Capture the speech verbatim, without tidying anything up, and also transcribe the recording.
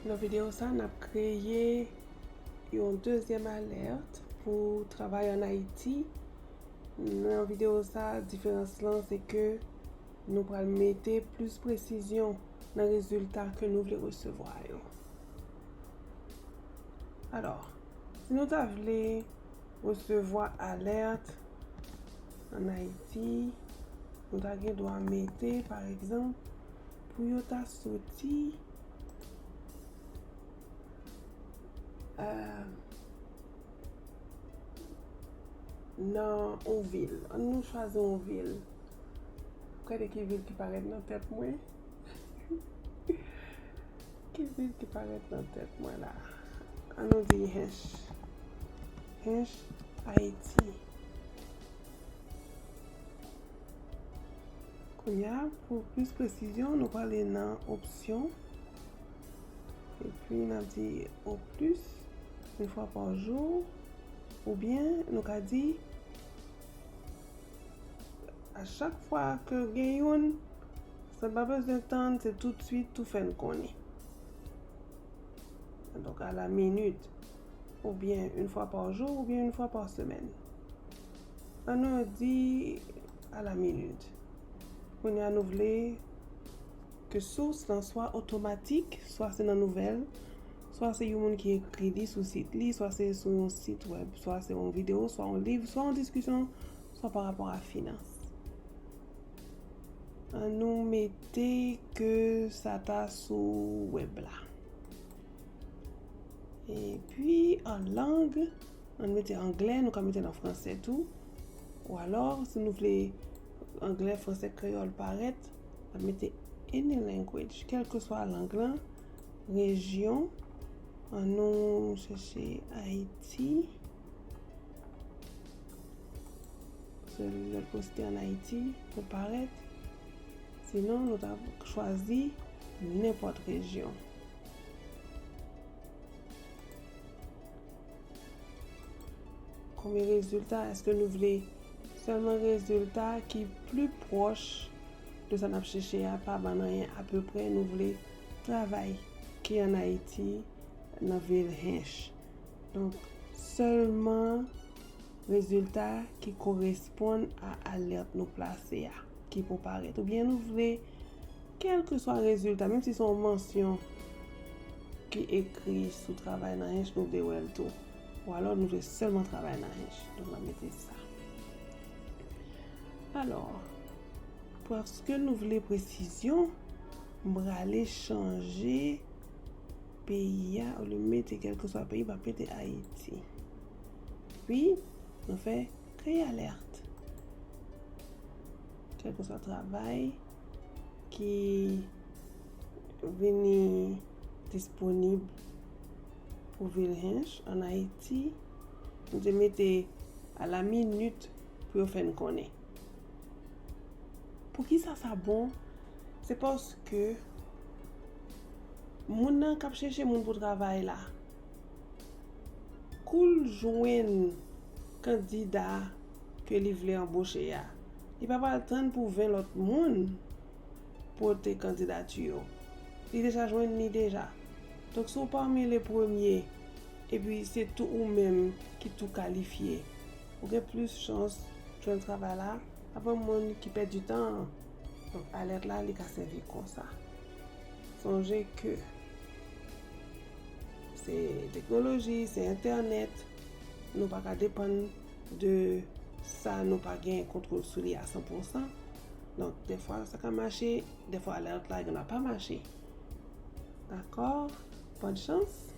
Nan videyo sa, n ap kreye yon dezyèm alèt pou travay ann Ayiti. Nan videyo sa, diferans lan se ke nou pral mete plis presizyon nan rezilta ke nou vle resevwa yo. Alò, si nou ta vle resevwa alèt ann Ayiti, nou ta gen dwa mete, pa egzanp, pou yo ta soti, euh, nan yon vil. Ann nou chwazi yon vil. Gade ki vil ki parèt nan tèt mwen. Ki vil ki parèt nan tèt mwen la? Ann nou di Hinche. Hinche, Ayiti. Kounye a, pou plis presizyon, nou prale nan opsyon. Epi n ap di au plus, une fois par jour. Oubyen nou ka di, a chak fwa ke gen youn, sa n pa bezwen tann, se toutswit ou fè n konnen. Donk, à la minute, oubyen une fois par jour, oubyen une fois par semaine. Ann nou di à la minute. Kounye a nou vle ke sous lan swa otomatik, swa se nan nouvèl, swa se yon moun ki ekri li sou sit li, swa se sou yon sit wèb, swa se yon videyo, swa yon liv, swa yon diskisyon, swa pa rapò a finans. Ann nou mete ke sa ta sou wèb la. Epi, an lang, ann mete anglè, nou ka mete l an fransè tou. Ou alò, si nou vle anglè, fransè, kreyòl parèt, n ap mete any language, kèlkeswa lang lan, rejyon, ann nou chèche Ayiti. Se lè l poste ann Ayiti pou l parèt. Sinon, nou ta chwazi nenpòt rejyon. Kòm rezilta, èske nou vle sèlman rezilta ki pli pwòch de sa n ap chèche a, pa ban n anyen apeprè, nou vle travay ki ann Ayiti, nan vil Hinche. Donk, sèlman rezilta ki koresponn a alèt nou plase a ki pou parèt. Oubyen nou vle, kèlkeswa rezilta, menm si se yon mansyon ki ekri sou travay nan Hinche, nou vle wè l tou. Ou alò, nou vle sèlman travay nan Hinche. Donk, n ap mete sa. Alò, paske nou vle presizyon, m prale chanje peyi a, olye m mete kèlkeswa peyi, m ap mete Ayiti. Epi, nou fè kreye alèt. Kèlkeswa travay ki vini disponib pou vil Hinche ann Ayiti, nou te mete à la minute pou yo fè n konnen. Poukisa sa bon? Se paske moun nan k ap chèche moun pou travay la, kou l jwenn kandida ke li vle anboche a, li pa pral tann pou ven lòt moun pote kandidati yo. Li deja jwenn li deja. Donk, si w pami le premye, epi se tou ou menm ki tou kalifye, ou gen plis chans jwenn travay la. Apa moun ki pèdi tan an. Donk, alèt la, li ka sèvi konsa. Sonje ke se teknoloji, se entènèt, nou pa ka depann de sa nou pa gen kontwòl sou li a san pou san. Donk, dèfwa, sa ka mache, dèfwa, alèt la, li pa mache. Dakò? Bòn chans.